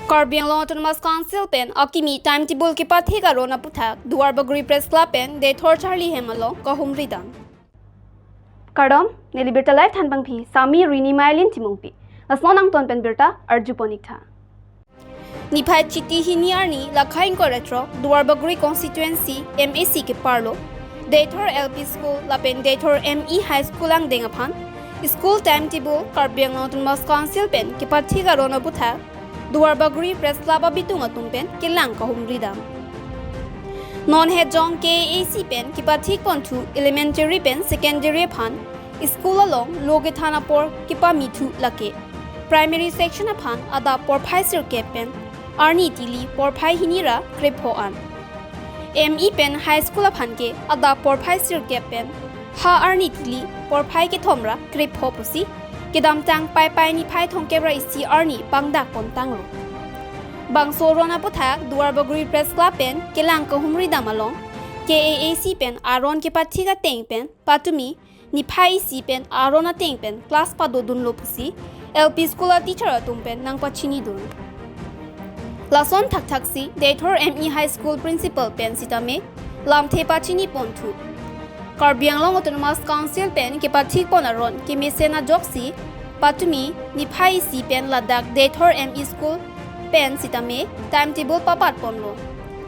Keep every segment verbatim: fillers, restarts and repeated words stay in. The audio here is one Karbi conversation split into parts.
Karbi Anglong Autonomous Council pen akimi timetable kepathik aron aputhak Duarbagori Press Club pen Deithor charli hem along kahumri dam. Kardom, neli birta live thanpangphi, Sami Rini Mailin Timungpi. Lason angton pen birta arjupon ik tha. Niphai Chiti hini arni lakha ingkoi ra throk Duarbagori constituency M A C keparlo Deithor L P School lapen Deithor M E High School angdeng aphan school timetable Karbi Anglong Autonomous Council pen kepathik aron aputhak Duarbagori Press Club abitung atum pen kelang kahumri dam. Non hejong K A A C pen kepathik ponthu elementary pen secondary aphan school along lo kethan apor kepamithu lake primary section aphan adap porphai sirkep pen arni tili porphai hini ra krepho an. M E pen high school aphan ke adap porphai sirkep pen ha arni tili porphai kethom ra krepho pusi kedamtang Paipai niphai thomkep ra isi arni pangdak pon tanglo. Bangso aron aputhak Duarbagori Press Club pen kelang kahumri dam along K A A C pen aron kepathik ateng pen patumi niphai isi pen aron ateng pen class padodunlo pusi L P school a teacher atum pen nangpachinidun. Lason thakthaksi Deithor M E High School principal pen sitame lamthe pachini ponthu. Karbi Anglong Autonomous Council pen kepathik pon aron kemesen ajoksi patumi niphai isi pen ladak Deithor M E School pen sitame timetable papat ponlo.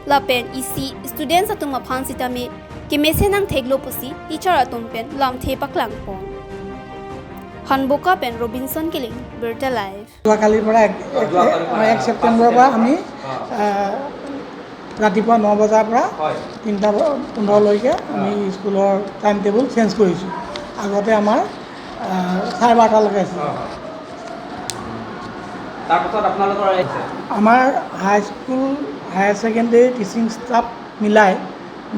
Lapen isi students atum aphan sitame kemesen nangtheklo pusi teacher atum pen lamthe paklang pon. Hanboka pen Robinson Killing, Birta Live. যোৱাকালিৰ পৰা এক এক- যোৱাকালিৰ পৰা এক ছেপ্টেম্বৰৰ পৰা আমি আহ, ৰাতিপুৱা ন বজাৰ পৰা হয়। তিনিটা ব- পোন্ধৰলৈকে আমি হয়। স্কুলৰ টাইম টেবুল চেঞ্জ কৰিছোঁ। আগতে আমাৰ আহ, চাৰে বাৰটালৈকে আছিল। হয়, হয়। তাৰপাছত আপোনালোকৰ এই আমাৰ high school, higher secondary teaching staff মিলাই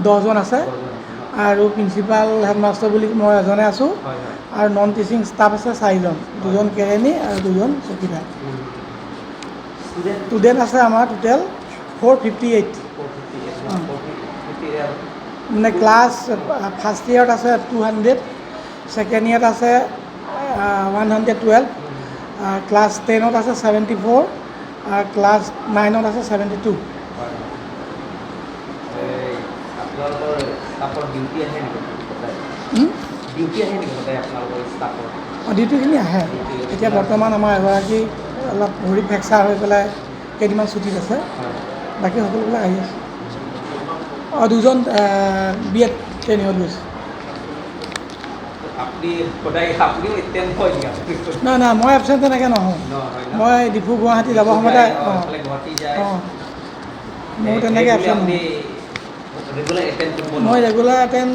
দহজন আছে। দহজন আছে ন? আৰু প্ৰিন্সিপাল হেডমাষ্টাৰ বুলি মই এজনে আছোঁ। হয়, হয়। আৰু নন টিচিং ষ্টাফ আছে চাৰিজন, দুজন কেৰেণী আৰু দুজন চকীদাৰ। উম। ষ্টুডেণ্ট? ষ্টুডেণ্ট আছে আমাৰ total four fifty eight. Four fifty eight ন? অ। Four fifty eight. মানে ক্লাছ ফাৰ্ষ্ট ইয়েৰত আছে টু হাণ্ড্ৰেড, ছেকেণ্ড ইয়েৰত আছে ওৱান হাণ্ড্ৰেড টুৱেলভ, ক্লাছ টেনত আছে ছেভেণ্টি ফ'ৰ, ক্লাছ নাইনত আছে ছেভেণ্টি টু। হয়। এই আপোনালোকৰ ষ্টাফৰ ডিউটি আহে নেকি সদায়? হুম? ডিউটি আহে নেকি সদায় আপোনালোকৰ ষ্টাফৰ? অ, ডিউটিখিনি আহে। ডিউটি আহে। এতিয়া বৰ্তমান আমাৰ এগৰাকী অলপ ভৰি ফ্ৰেকচাৰ হৈ পেলাই কেইদিনমান ছুটীত আছে। হয়। বাকী সকলোবিলাক আহি আছে। অ, দুজন বি এড ট্ৰেইনিঙত গৈছে। আপুনি সদায়, আপুনিও এটেণ্ড হয় নেকি আপুনি? নাই, নাই, মই এবচেণ্ট তেনেকে নহওঁ। নহয় ন? মই ডিফু গুৱাহাটী যাব ডিফু সময়তে, যায়, অ, অ। এইফালে গুৱাহাটী যায়। অ। মোৰ এই, তেনেকে এইবুলি এবচেণ্ট আপুনি নহয়। ৰেগুলাৰ এটেণ্ড কৰিব মই নোৱাৰে? ৰেগুলাৰ এটেণ্ড,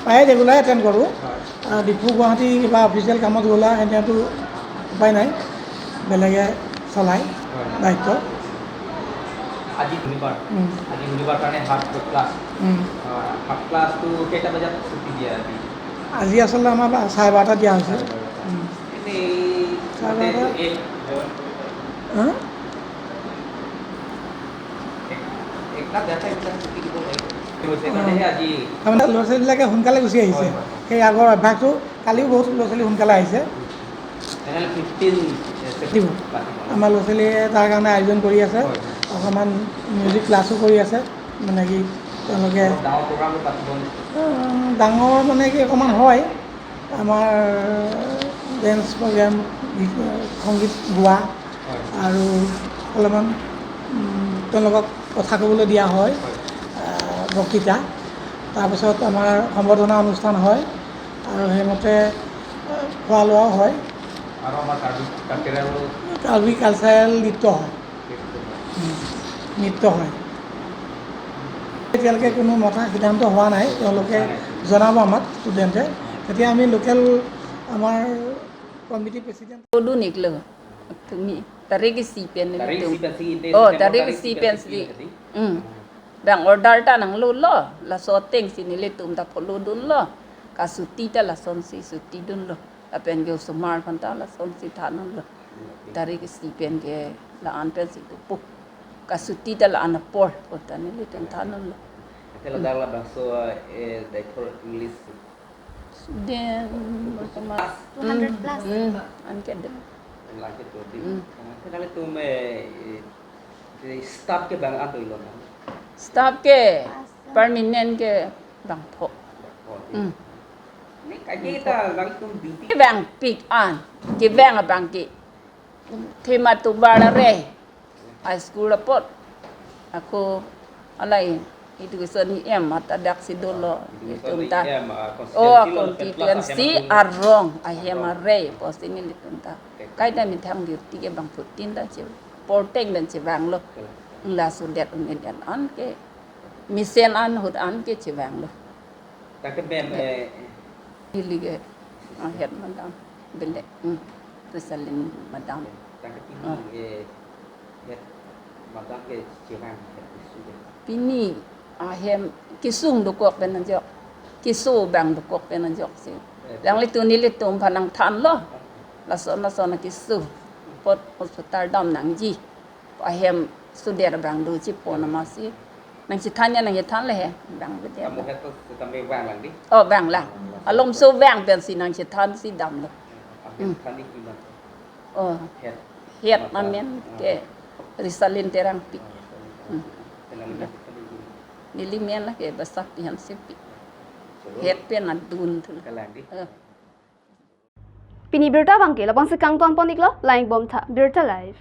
প্ৰায়ে ৰেগুলাৰ এটেণ্ড কৰোঁ। হয়। আহ, ডিফু গুৱাহাটী কিবা অফিচিয়েল কামত গ'লা, এনেতো উপায় নাই, বেলেগে চলাই হয়। দায়িত্ব। আজি শনিবাৰ। উম। আজি শনিবাৰ কাৰণে হাফ ক্লাছ। উম। আহ, হাফ ক্লাছটো কেইটা বজাত ছুটি দিয়ে আজি? আজি আচলতে আমাৰ বা-, চাৰে বাৰটা দিয়া হৈছে। চাৰে বাৰটা। উম। এনেই চাৰে বাৰটা। এই হা? এক, এক লাখ ডেৰটা এইবিলাক ছুটি দিব লাগিব। হৈছে অ। কাৰণেহে আজি তাৰমানে ল'ৰা ছোৱালীবিলাকে সোনকালে গুচি আহিছে। হয়, হয়। সেই আগৰ অভ্যাসটো, কালিও বহুত ল'ৰা ছোৱালী সোনকালে আহিছে। তেনেহ'লে ফিফটিন দিব। পাতিব। আমাৰ ল'ৰা ছোৱালীয়ে তাৰ কাৰণে আয়োজন কৰি আছে। হয়, হয়। অকণমান মিউজিক ক্লাছো কৰি আছে, মানে কি তেওঁলোকে অলপ ডাঙৰ প্ৰগ্ৰামো পাতিব নেকি? উম, ডাঙৰ মানে কি অকণমান হয়, আমাৰ ডেন্স প্ৰগ্ৰাম, গীত, সংগীত গোৱা হয়। আৰু অলপমান, উম, তেওঁলোকক কথা ক'বলৈ দিয়া হয়, হয়। আহ, বক্তৃতা। তাৰপিছত আমাৰ সম্বৰ্ধনা অনুষ্ঠান হয় আৰু সেইমতে, আহ, খোৱা লোৱাও হয়। আৰু আমাৰ কাৰ্বি কালচাৰেল কাৰ্বি কালচাৰেল নৃত্য হয়। নৃত্য হয়। উম, নৃত্য হয়। এতিয়ালৈকে কোনো মতা সিদ্ধান্ত হোৱা নাই, তেওঁলোকে জনাব আমাক ষ্টুডেণ্টে। তেতিয়া আমি লোকেল আমাৰ committee president Dun iklo. Tumi tarik isi pen Tarik isi pen si, oh, tarik isi pen si. Hmm. Bang order ta nanglo lo, laso atengsi nelitum ta follow dunlo. Kasuti ta lasonsi suti dunlo. Lapen ke osomar aphan ta lasonsi than dunlo. Tarik isi pen ke la-an pensi dopo. Kasuti ta la-an apor, pu ta nelitum than dunlo. Ante ladak labangso, eh, Deithor English Student, bangso ma-, two hundred plus. Hmm, an ke dam. Langkit Roti. Hmm. Ah, ke nanglitum, eh, eh, staff ke bang-an do-iklo ma? Staff ke permanent ke bangpho. Bangpho, ya. Hmm. Neli kaike ta nanglitum duty. Kevangpik an, kevang abang ke. Thema tubar la re. High school apot. Ako alai education E M ata dak si dolo. Education Itum ta. E M, ah, Oh, constituency lo, constituency Pen Plus ahem arong, ahem arong. Are, posting ilitum ta. Okay. Kaita methang duty ke bangphutin ta che. Porteng pen chevanglo. Okay. Laso det un-e det an ke. Mesen an ahut an ke chevanglo. Tangke ma'am, eh, Neli ke, ah, head madam. Bele, hmm. Resalin madam. Tangke pini, Ah. eh, head madam ke chevang head keso ke. Pini ahem kesung dokok pen ajok. Keso bang dokok pen ajok si. Eh, Nanglitum nelitum aphan nangthanlo. Lason lason keso. Apot hospital dam nangji. Ahem sudet abang do chipo nama si. Nangchethan ya nangchethan le he. Bang bete. Amo head to setame vanglang di. Oh, vanglang. Alomso vang pensi nangchethan si damlo. Ahem Hmm. than di kiman. Oh. Head. Head Mata. Amen Ah. ke Resalin Terangpi. Ah, Resalin Hmm. Terangpi. Neli men la ke Basak Pihan Sepi. Chalo. Head pen adun thu. Kalang di. Eh. Pini birta abang ke labangsi kangtonpon-iklo, lang-ik bom tha, Birta Live.